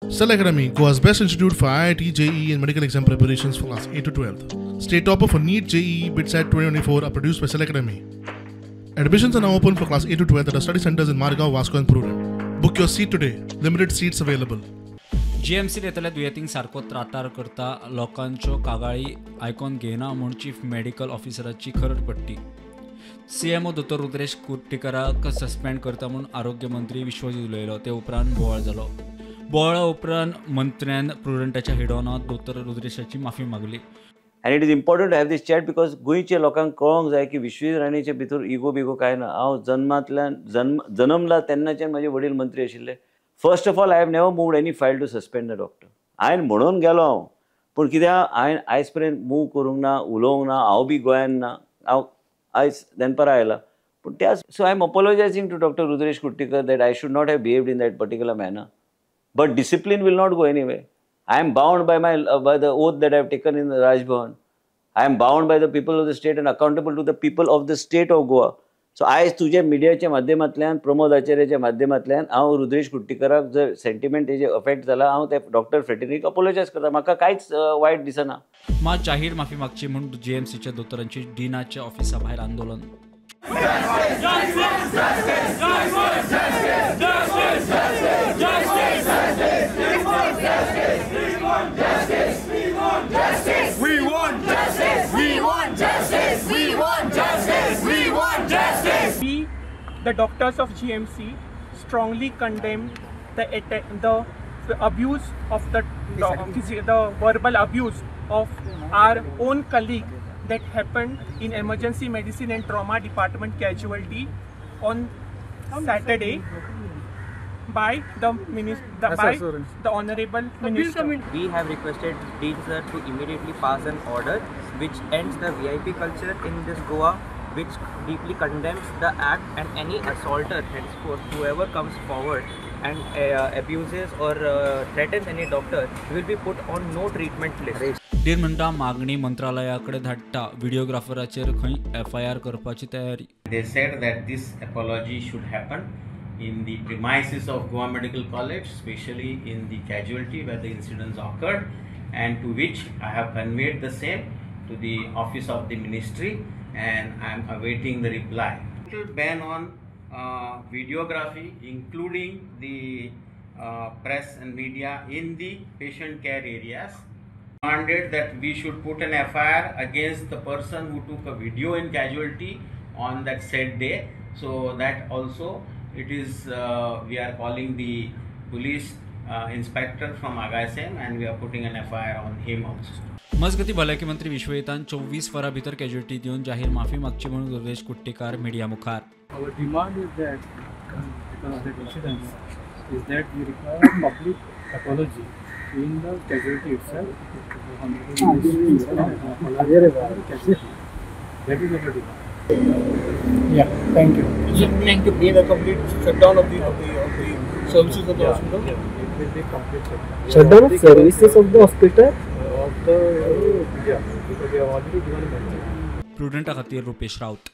Cell Academy, Goa's best institute for IIT, JEE and medical exam preparations for class 8 to 12. State topper for NEET, JEE, BITSAT 2024 are produced by Cell Academy. Admissions are now open for class 8 to 12 at our study centers in Margao, Vasco and Prudent. Book your seat today. Limited seats available. जीएमसीत येतल्या दुयेंतींक सारको त्रातार करता, लोकांच्यो कागाळी आयकोन घेयना म्हूण chief medical ऑफिसराची Kharad पडटी. CMO दोतोर रुद्रेश कुर्टीकराक सस्पेंड करता म्हूण आरोग्य मंत्री विश्वजीत उलयलो. ते उपरांत बोवाळ जालो. बोवाळा उपरांत मंत्र्यान प्रुडंटाच्या हिडोनात दोतोर रुद्रेशाची माफी मागली. And it is important to have this chat because गोंयच्या लोकांक कळोंक जाय की विश्वजीत राणेचे भितर इगो बिगो कांय ना. हांव जन्मांतल्यान जन्मला तेन्नाच्यान म्हजे वडील मंत्री आशिल्ले. First of all, I have never moved any file to suspend the doctor. हांवें म्हणून गेलो हांव, पूण कित्याक हांवें आयज पर्यंत मूव करूंक ना, उलोवंक ना. हांव बी गोंयान ना, हांव आयज दनपारां आयला. पूण त्या so I am apologising to Doctor Rudresh Kuttikar that I should not have behaved in that particular manner. But discipline will not go anyway. I am bound by my by the oath that I have taken in the Raj Bhavan. I am bound by the people of the state and accountable to the people of the state of Goa. So आयज तुज्या मिडियाच्या माध्यमांतल्यान, प्रमोद आचार्याच्या माध्यमांतल्यान हांव रुद्रेश कुर्टीकराक जर sentiment तेजे affect जाला, हांव त्या डॉक्टर फ्रेटर्नीक अपोलोजायज करता. म्हाका कांयच वायट दिसना. मात जाहीर माफी मागची म्हूण जीएमसीच्या दोतोरांची डिनाच्या ऑफिसा भायर आंदोलन. The doctors of GMC strongly condemn the abuse of the verbal abuse of our own colleague that happened in emergency medicine and trauma department casualty on Saturday by the minister, by the honorable minister. We have requested Dean sir to immediately pass an order which ends the VIP culture in this Goa, which deeply condemns the act and any assaulter henceforth, whoever comes forward and abuses or threatens any doctor will be put on no treatment list. Dean म्हणटा मागणी मंत्रालयाकडे धाडटा, व्हिडिओग्राफराचेर खंय FIR करपाची तयारी. They said that this apology should happen in the premises of Goa Medical College, especially in the casualty where the incidents occurred, and to which I have conveyed the same to the office of the ministry, and I am awaiting the reply. Total ban on videography, including the press and media in the patient care areas. Demanded that we should put an FIR against the person who took a video in casualty on that said day. So that also it is, we are calling the police inspector from Agaisem and we are putting an FIR on him also. मजगती भलायकी मंत्री विश्वजितान 24 वरां भितर कॅज्युएटी दिवन जाहीर माफी मागची म्हणून रुद्रेश कुर्टीकार मिडिया मुखार. Our demand is that because of that incident is that we require public apology in the casualty itself. That is our demand. Yeah, thank you. Thank you. Be the complete shutdown of the services of the hospital. Yeah, it will be complete shutdown. Shutdown of services of the hospital. Yeah, because we have already given a message. प्रुडंटा खातीर रुपेश राऊत.